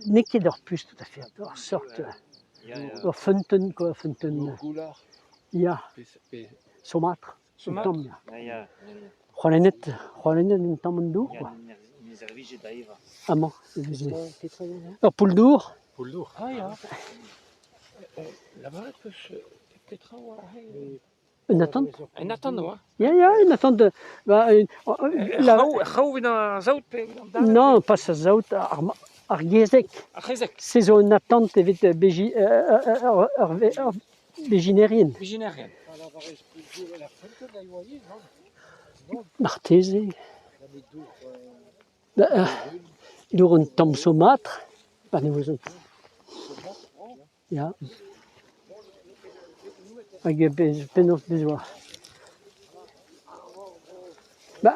N'eo ket ur puñs tout à fait, ur seurt ur feunteun kwa, feunteun ya, somatr un tamm ya. C'hoalennet c'hoalennet un tamm an dour kwa. Amañ e veze ur poull-dour. Un atant? Un atant oa. Ya, ya, un atant. Ba, la... Ur c'hraou evit ar saout pe evit an dañvad? Non, pas ar saout, ar, ar gezeg. Ar c'hezeg. Se zo un atant evit beji, ur, ur, bejinerien. Bejinerien. Marteze. Ba, dour un tamm somatr, pa ne ouzon. Ya. Hag penaos bez' oa. Ba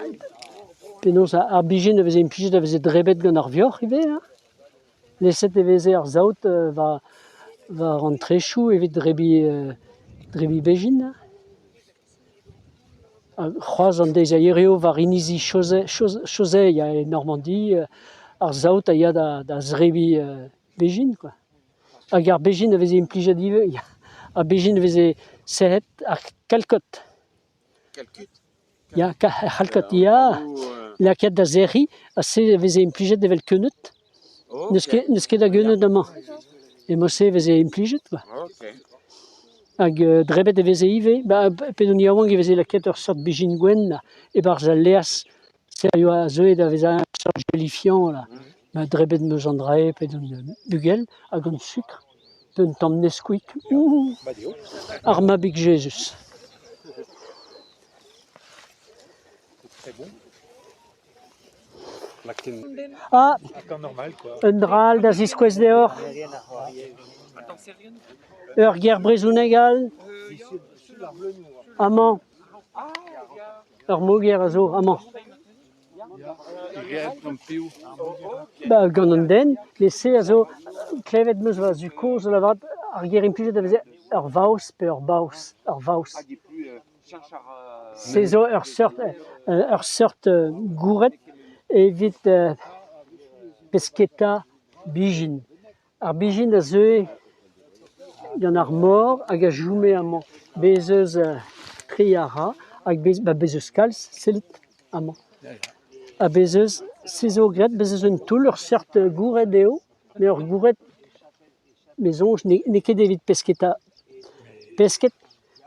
penaos ar bezhin a veze implijet a veze drebet gant ar vioc'h ivez hein. Leset e veze ar saout war war an trechoù evit drebiñ drebiñ bezhin hein. Ha c'hoazh an deiz a hiziv war inizi Chausey e Normandi ar saout a ya da zebriñ bezhin kwa. Hag ar bezhin a veze implijet ivez, ya. Ar bezhin a veze serret ar kalkot. Kalkut? Ya, kalkot, ya. Lakaet da serriñ ha se a veze implijet evel keuneud. N'eus ket n'eus ket a geuneud amañ. E-mod-se e veze implijet kwa. Hag drebet e veze ivez. Ba p'edon yaouank e veze lakaet ur seurt bezhin gwenn e-barzh al laezh. Se a yoa deuet da vezañ ur seurt gélifiant là. Ma drebet 'm eus an dra-se p'edon bugel ha gant sukr pe un tamm Nesquik. Ouh ar Mabig Jezuz. Ah, un dra all da ziskouez deoc'h. Ur ger brezhoneg all. Amañ. Ur moger a zo amañ. Ba gant an den, met se a zo klevet 'm eus va zud-kozh o lavaret ar ger implijet a veze ur vaouez pe ur baoz, ur vaouez. Se zo ur seurt ur seurt goured evit pesketa bezhin. Ar bezhin a zeue gant ar mor hag a chome amañ. Bez' eus tri a ra hag bez' ba bez' eus kalz, sellit amañ. Ha bez' eus, se zo graet, bez' eus un toull, ur seurt goured eo, met ur goured me soñj n'eo ket evit pesketa pesked,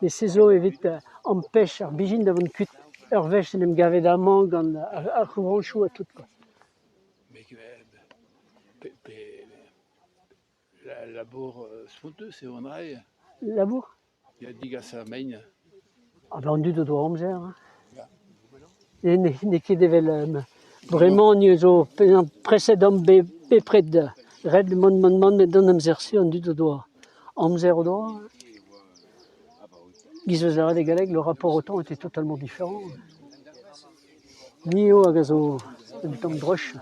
met se zo evit ampech ar bezhin da vont kuit ur wech en em gavet amañ gant ar c'hourañchoù ha tout kwa. Labour spontus eo an dra-se. Labour? Ya, degas ar mein. Ah ben an dud o doa amzer hein. N'eo ket evel bremañ ni zo preset omp bepred ret mont mont mont met d'an amzer-se an dud o doa amzer o doa. Giz eus ar galleg, le rapport au temps était totalement différent. Ni eo hag a zo un tamm droch.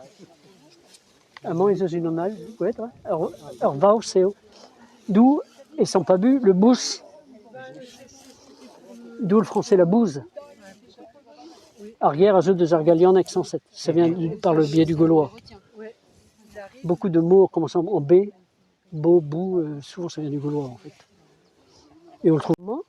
Amañ ez eus unan all, gwelet ur ur vaouez eo. D'où e Sant-Pabu le bous, d'où le français la bouse. Ar ger a zeu deus ar galianeg sañset, ça vient par le biais du gaulois. Beaucoup de mots commençant en B, bo, bou, souvent ça vient du gaulois en fait. Et on le trouve amañ,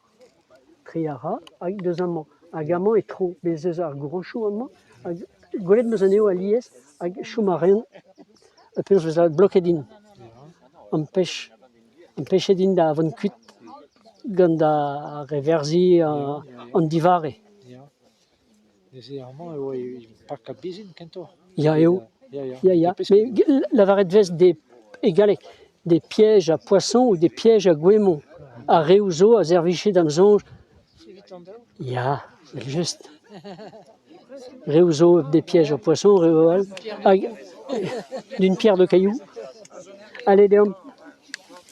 tre a ra, hag deus amañ. Hag amañ e tro, bez' eus ar gourañchoù amañ, hag gwelet 'm eus anezho alies hag chom a raent penaos 'vez bloket int. Ampech, ampechet int da vont kuit gant ar reverzhi an divare. Ya eo, ya ya. Mais lavaret 'vez des e galleg des pièges à poissons ou des pièges à goémons. Ar reoù zo a servije da'm soñj. Ya, evel-just. Reoù zo des pièges à poissons, reoù all hag d'une pierre deux cailloux. Allez deomp.